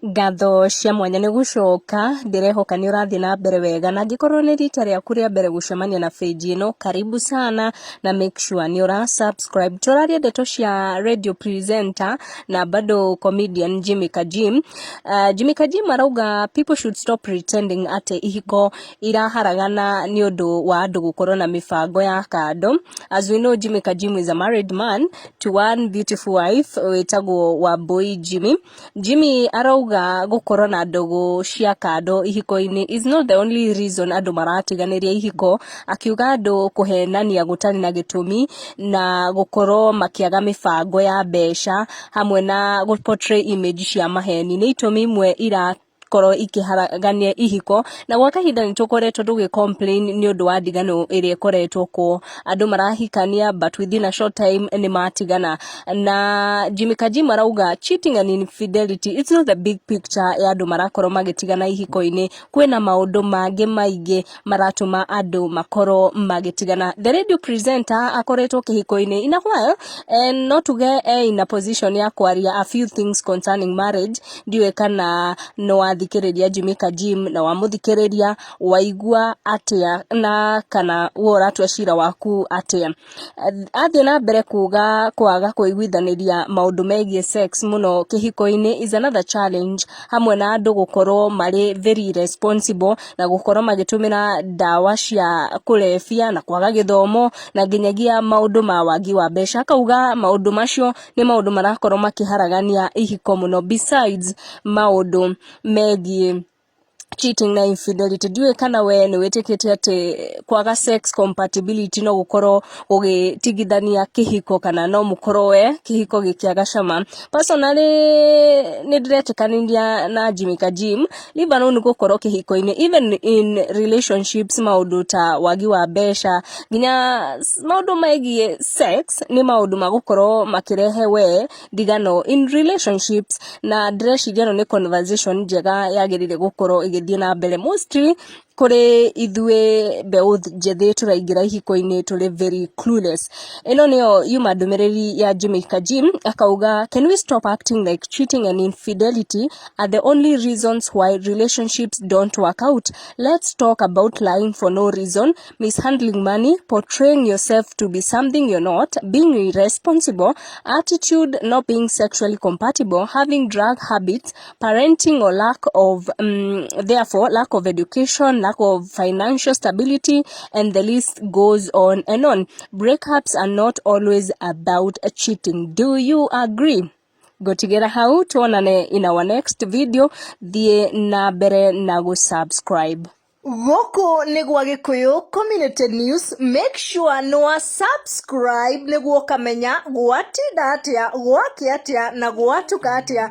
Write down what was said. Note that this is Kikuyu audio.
Ngatho cia mwanya nĩ gũcoka, ndĩrehoka nĩ ũrathiĩ na mbere wega, na angĩkorwo nĩ rita rĩaku rĩa mbere gũcemania na page ĩno, karibu sana na make sure nĩ ũra subscribe. Tũraria ndeto cia radio presenter na bado comedian Jimmy Kajim. Jimmy Kajim arauga people should stop pretending atĩ ihiko iraharagana nĩ ũndũ wa andũ gũkorwo na mĩbango ya kando. As we know, Jimmy Kajim is a married man to one beautiful wife wĩtagwo Wambui Jimmy. Jimmy arauga gũkorwo na ndũgũ cia kando ihiko-inĩ is not the only reason andũ maratiganĩria ihiko, akiuga andũ kũhenania gũtarĩ na gĩtũmi na gũkorwo makĩaga mĩbango ya mbeca hamwe na gũ portray image cia maheni nĩ itũmi imwe ira korwo ikĩharagania ihiko. Na gwa kahinda nĩ tũkoretwo tũgĩ complain nĩ ũndũ wa ndigano ĩrĩa ĩkoretwo kuo, andũ marahikania but within a short time nĩ matigana. Na Jimmy Kajim arauga cheating and infidelity, it's not the big picture ya andũ marakorwo magĩtigana ihiko-inĩ, kwĩna maũndũ mangĩ maingĩ maratũma andũ makorwo magĩtigana. The radio presenter akoretwo kĩhiko-inĩ in a while and no tuge e in a position ya kwaria a few things concerning marriage. Ndiũĩ kana no wathikĩrĩria Jimmy Kajim, na wamũthikĩrĩria waigua atĩa, na kana we ũratua cira waku atĩa. Athiĩ na mbere kuga kwaga kũiguithanĩria maũndũ megiĩ sex mũno kĩhiko-inĩ is another challenge, hamwe na andũ gũkorwo marĩ very irresponsible na gũkorwo magĩtũmĩra ndawa cia kũrebia na kwaga gĩthomo na nginyagia maũndũ ma wagi wa mbeca. Akauga maũndũ macio nĩ maũndũ marakorwo makĩharagania ihiko mũno besides maũndũ megiĩ cheating na infidelity. Ndiũĩ kana we nĩ wĩtĩkĩtie atĩ kwaga sex compatibility no gũkorwo gũgĩtigithania kĩhiko, kana no mũkorwo we kĩhiko gĩkĩaga cama. Personally, nĩ ndĩretĩkanĩria na Jimmy Kajim, leave alone gũkorwo kĩhiko-inĩ, even in relationships, maũndũ ta wagi wa mbeca nginya maũndũ megiĩ sex nĩ maũndũ ma gũkorwo makĩrehe we ndigano in relationships. Na ndĩreciria ĩno nĩ conversation njega yagĩrĩire gũkorwo ĩgĩthiĩ na mbere, mostly kũrĩ ithuĩ mbeũ njĩthĩ tũraingĩra ihiko-inĩ tũrĩ very clueless. Ĩno nĩyo yuma ndũmĩrĩri ya Jimmy Kajim. Akauga, "Can we stop acting like cheating and infidelity are the only reasons why relationships don't work out? Let's talk about lying for no reason, mishandling money, portraying yourself to be something you're not, being irresponsible, attitude, not being sexually compatible, having drug habits, parenting or lack of therefore lack of education, lack of financial stability, and the list goes on and on. Breakups are not always about cheating." Do you agree? Ngũtigĩra hau, tuonane in our next video. Thiĩ na mbere na gũsubscribe. Gũkũ nĩ gwa Gĩkũyũ Community News. Make sure nĩ wa subscribe nĩguo ũkamenya gwatinda atĩa, gwakĩa atĩa na gwatuka atĩa.